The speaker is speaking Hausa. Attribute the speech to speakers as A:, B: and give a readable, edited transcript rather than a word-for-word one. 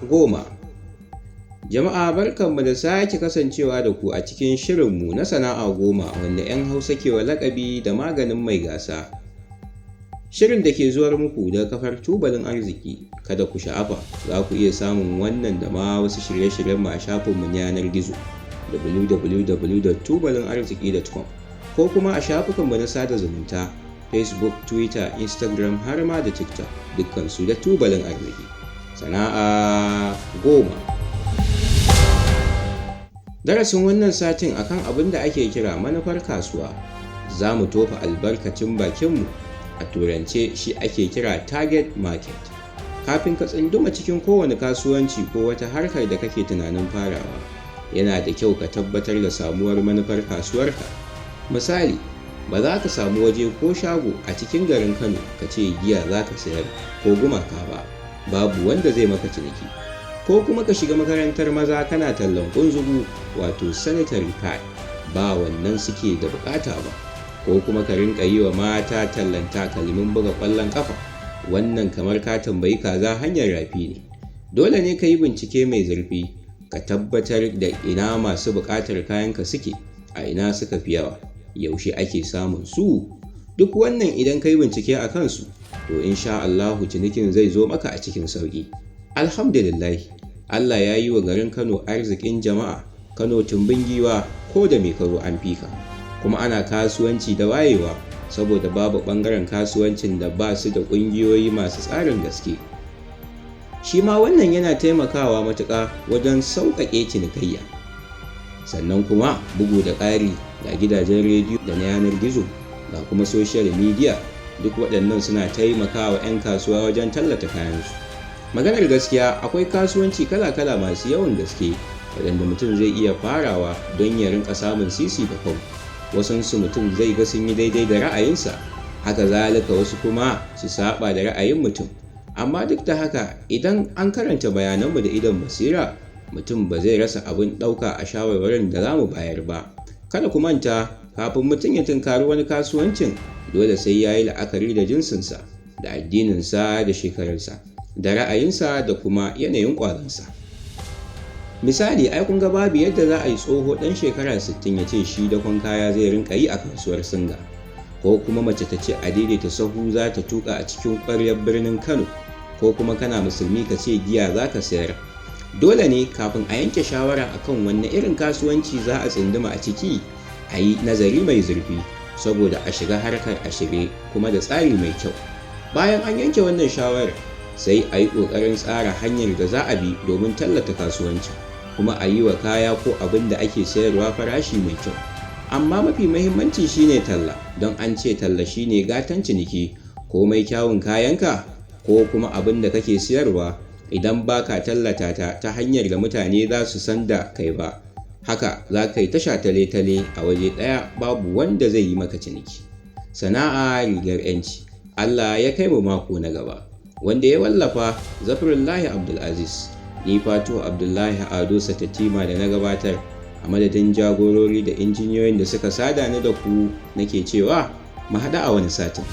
A: Goma. Jama'a, barkanmu da sake kasancewa da ku a cikin shirinmu na Sana'a Goma, wanda 'yan Hausa ke wa lakabi da maganin mai gasa. Shirin da ke zuwar muku daga kafar Tubalin Arziki. Kada ku sha'afa, za ku iya samun wannan da ma wasu shirye-shiryen mu a shafinmu na yanar gizo www.tubalinarziki.com, ko kuma a shafukanmu na sada zumunta Facebook, Twitter, Instagram har ma da TikTok, dukkansu da Tubalin Arziki. Sana'a Goma. Darasin wannan satin akan abin da ake kira manufar kasuwa. Za mu tofa albarkacin bakinmu. A turance shi ake kira target market. Kafin ka tsunduma cikin kowane kasuwanci ko wata harkar da kake tunanin farawa, yana da kyau ka tabbatar da samuwar manufar kasuwarka. Misali, ba za ka samu waje ko shago a cikin garin Kano ka ce giya za ka sayar ko gumaka ba, babu wanda zai maka ciniki. Ko kuma ka shiga makarantar maza kana tallan kunzugu, wato sanitary pad, ba wannan suke da bukata ba. Ko kuma ka rinka yi wa mata tallan takalmin buga kwallon kafa, wannan kamar ka tambayi kaza hanyar rafi ne. Dole ne ka yi bincike mai zurfi, ka tabbatar da ina masu bukatar kayanka suke, a ina suka fi yawa, yaushe ake samun su. Duk wannan idan ka yi bincike a kansu, to insha Allahu cinikin zai zo maka a cikin sauki. Alhamdulillah, Allah ya yi wa garin Kano arzikin jama'a. Kano tumbin giwa, ko da mai karo an fika. Kuma ana kasuwanci da wayewa, saboda babu ɓangaren kasuwancin da ba su da ƙungiyoyi masu tsarin gaske. Shi ma wannan yana taimakawa matuƙa wajen sauƙaƙe cinikayya. Sannan kuma bugu da ƙari, ga gidajen rediyo da na yanar gizo, ga kuma social media, duk waɗannan suna taimakawa 'yan kasuwa wajen tallata kayansu. Maganar gaskiya, akwai kasuwanci kala-kala masu yawan gaske waɗanda mutum zai iya farawa don ya rinka samun sisi da kwabo. Wasunsu mutum zai ga sun yi daidai da ra'ayinsa, haka zalika wasu kuma su saba da ra'ayin mutum. Amma duk da haka, idan an karanta bayananmu da idon basira, mutum ba zai rasa abin ɗauka a shawarwarin da za mu bayar ba. Kada ku manta, kafin mutum ya tunkari wani kasuwancin, dole sai ya yi la'akari da jinsinsa, da addininsa, da shekarunsa, da ra'ayinsa, da kuma yanayin ƙwazonsa. Misali, ai kun ga babu yadda za a yi tsoho ɗan shekara 60 ya ce shi dakon kaya zai rinka yi a kasuwar Singa, ko kuma mace ta ce a daidaita sahu za ta tuka a cikin ƙwaryar birnin Kano, ko kuma kana musulmi ka ce giya za ka sayar. Dole ne kafin a yanke shawara akan wanne irin kasuwanci za a tsunduma a ciki, a yi nazari mai zurfi, saboda a shiga harkar a shirye kuma da tsari mai kyau. Bayan an yanke wannan shawarar, sai a yi ƙoƙarin tsara hanyar da za a bi domin tallata kasuwancin, kuma a yi wa kaya ko abin da ake sayarwa farashi mai kyau. Amma mafi mahimmanci shine talla, don an ce talla shine gatan ciniki. Komai kyawun kayanka ko kuma abin da kake siyarwa, idan baka tallata ta ta hanyar da mutane za su san da kai ba, haka za ka yi tasha tale-tale a waje ɗaya, babu wanda zai yi maka ciniki. Sana'a rigar 'yanci. Allah ya kai mu mako na gaba. Wanda ya wallafa, Zafirullahi Abdulaziz. Ni Fatu Abdullahi Ado Satatima da na gabatar, a madadin jagorori da injiniyoyin da suka sada ni da ku, nake cewa mu haɗu a wani satin.